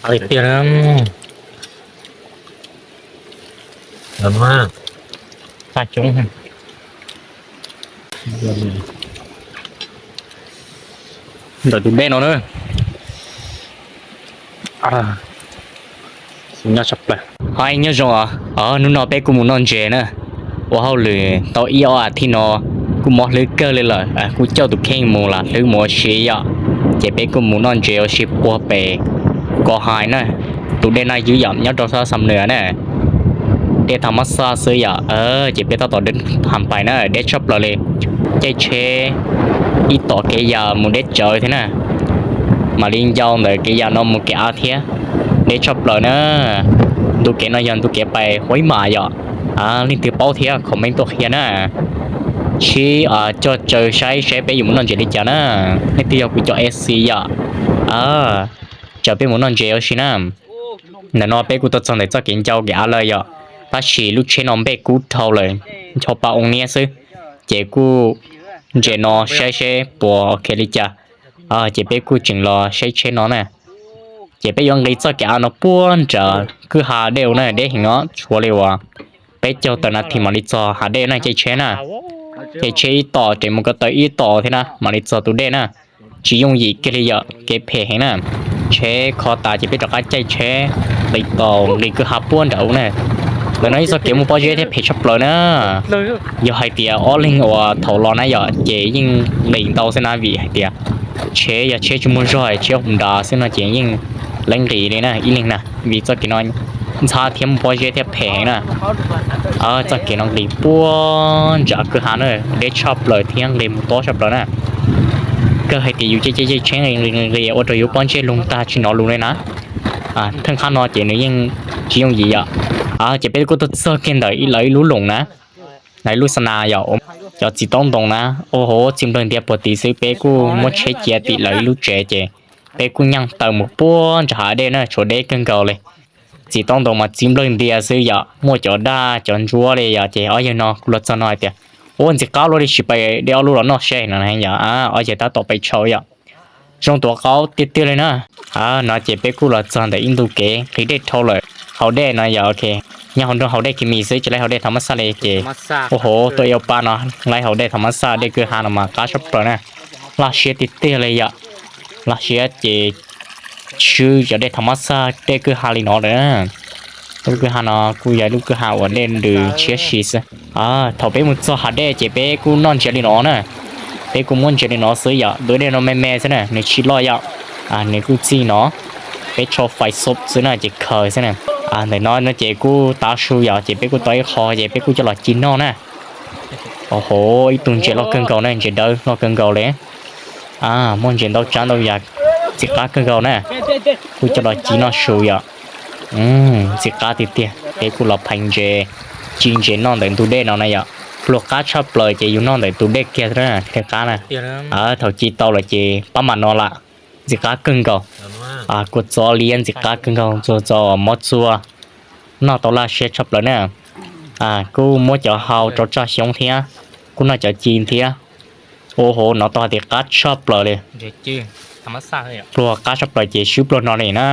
Tiag, ntawm tus dej no na. Nyob tshaj plaws. Hos nyob zoo os, hnub no peb kuj mus noj ntses na. Ua hauj lwm tau ib ob as thiv no kuj mob hlwb kawg li lawm, kuj coj tus kheej mus los hlwb mus ua si yom. Ces peb kuj mus noj ntses ua si puag pem Kos Hais na. Tus dej no ywg yom, nyob rau sab Xam Nws na. Dej tha mab xaj xwb yom. Ces peb tab tom deb ham pais na, deb tshaj plaws li. Caij tsheb ib tom kev yas mus deb tsawv thiab na. Mam li ncau ntawm kev yas no mus kev av thiab. Deb tshaj plaws na. Ntu kev no yog ntu kev pais Huaib Mas yom. Leej twg paub thiab comment tuaj qhia na. Sib coj tsaws saib saib peb yuav mus noj ntses li cas na. Leej twg yog kuv cov F C yom, tsaws peb mus noj ntses ua si na. Ntawm no peb kuj tuaj txog ntawm txoj kev ncau kev av lawm yom, tab sis lub tsheb no npej kub dhau lawm, ncho pa oo niab xwb. Ces kuj ntses no saib seb puas ok li cas. Ces peb kuj tseem los saib tsheb no na. Ces peb yuav nqis txoj kev av no puag nram kwj ha dej na, deb heev os, tshuav li uas peb caug tawm nas this mam li txog hav dej na, caij tsheb na. Caij tsheb ib tom ces mus ko taw ib tom thiab na mam li txog tus dej na. Tsis yooj yim kiag li yom, kev phem heev na. Tsheb kho tas ces peb rov qab caij tsheb nqis tau nqis kwj ha puag nram u na. Ntawm no ib txoj kev mus pob zeb thiab phem tshaj plaws na. Yog hais tias ob leeg uas thaum los na yom ces yeej nqis ntau xwb na, vim hais tias tsheb yog tsheb tsis muaj zog, tsheb hauv nrad xwb no ces yeej lawv nqis li na ib leeg na, vim txoj kev no ntxhab thiab mus pob zeb thiab phem heev na. Txoj kev no nqis puag nram kwj ha na, deb tshaj plaws thiab nqis mus tob tshaj plaws na. Kawg hais tias yus caij caij caij tsheb nqis nqis ua rau yus pob ntseg lug tag tsis hnov lus li na. Theej qab no ces nws yeej tsis yooj yim yom. Ces peb kuj tuaj txog kiag ntawm lawv ib lub loos na, lawv ib lub xa nas yom, cov txiv taub ntoo na. Ua hauv txi nplawg ntias puag tid xwb, peb kuj muab tsheb cia tim lawv ib lub tsev ces peb kuj nyaaj taw mus puag nram hav dej na, tshuav deb kawg nkaus li. Txiv taub ntoo mas txi nplawg ntias xwb yom, muaj cov daj cov ntsuab li yom. Ces ob yawg no kuj los txog no hais tias, ua ntxim qab luaj li, sim pais de ob lub los noj seb no yom. Ob yawg tab tom pais tshau yom. Zoo tuav qaub tiag tiag li na. No ces peb kuj los txog ntawm ib ntu kev nqis dej dhau lawm. Haus dej no yog ok, nyob hauv nroog haus dej kiv mis xwb, tsis laib haus dej tha mab xaj li ces ua hauv tuaj ib ob pab no laib haus dej tha mab xaj, dej kwj ha no mas qab tshaj plaws na. Laj siab tiag tiag li yom. Laj siab ces swb cov dej tha mab xaj dej kwj ha li no lawm. Lub kwj ha no kuj yog lub kwj ha uas dej nws tshiab si xwb. Thaum peb mus txog hav dej ces peb kuj noj ntses li no na. Peb kuj muab ntses li no xwb yom, tus dej no me me xwb na, nws tsis loj yom. Nws kuj txij no, peb tso fais xov xwb na ces khaws xwb na. Ntawm no no ces kuj tav su yom, ces peb kuj tau ib qho ces peb kuj coj los ci noj na. Ua hauv ib tug ntses loj kawg nkaus na, ntses dawb loj kawg nkaus li. Muaj ntses ntau tsav ntau yam, ntxim qab kawg nkaus na. Kuj coj los ci noj su yom. Ntxim qab tiag tiag, peb kuj los phais ntses, ci ntses noj ntawm ntug dej no na yom. Pluag qab tshaj plaws ces yus noj ntawm tus dej kiag thiaj qab na. Thaum ci tau lawm ces pab mam no lam. Ntxim qab kawg nkaus. Kua txob liab ntxim qab kawg nkaus, txuas txo mob txua, noj tau laj siab tshaj plaws na. Kuj muab cov hau rau tsaj xyoob thiab, kuj noj cov ci thiab. Ua hauv no tau hais tias qab tshaj plaws li. Pluag qab tshaj plaws ces swb pluag no li na.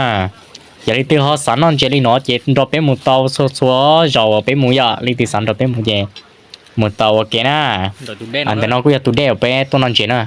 Yog leej twg ho xav noj ntses li no ces nrog peb mus tau txhua txhua zaus uas peb mus yom, leej twg xav nrog peb mus ces mus tau ua ke na. Ntawm no kuj yog tus dej uas peb tuaj noj ntses na.